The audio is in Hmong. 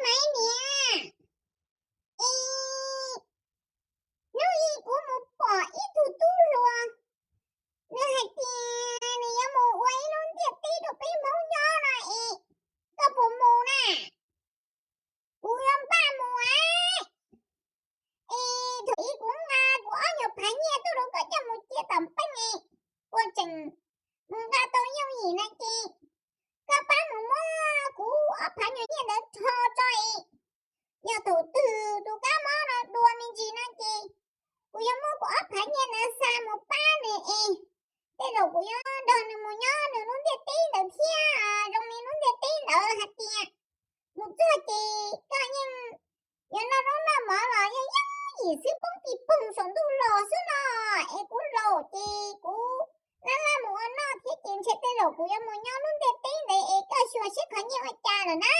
Maiv niam, es hnub i kuv mus pom ib tug tub hluas, nws hais tias nws yuav mus ua ib lub ntiaj teb rau peb Hmoob nyob no es, koj puas mus na? Kuv yuav npaj mus a. Es thaum i kuv nqa kuv ob nyuag phav nyiaj tuaj rau koj coj mus cia tom peej es, kuv tseem mus nqa tau yooj yim na ces, koj pab mus muab kuv ob phav nyuag nyiaj ntawd rho tso es, yog thaum twg tus kab mob no dua me ntsis no ces, kuv yuav muab kuv ob phav nyiaj ntawd xa mus pab nws es, tej zaum kuv yuav nrog nws mus nyob nws lub ntiaj teb ntawd thiab. Zoo li lub ntiaj teb ntawd hais tias mus txog ces koj yeej yuav noj zaub noj mov los yog yooj yim xwb, poob pis poog saum ntuj los xwb no. Es kuv laus ces kuv laj laj mus ua noj thiab ces ntshe tej zaum kuv yuav mus nyob lub ntiaj teb ntawd es koj xyuas seb qhov nyiaj ua cas lawm na.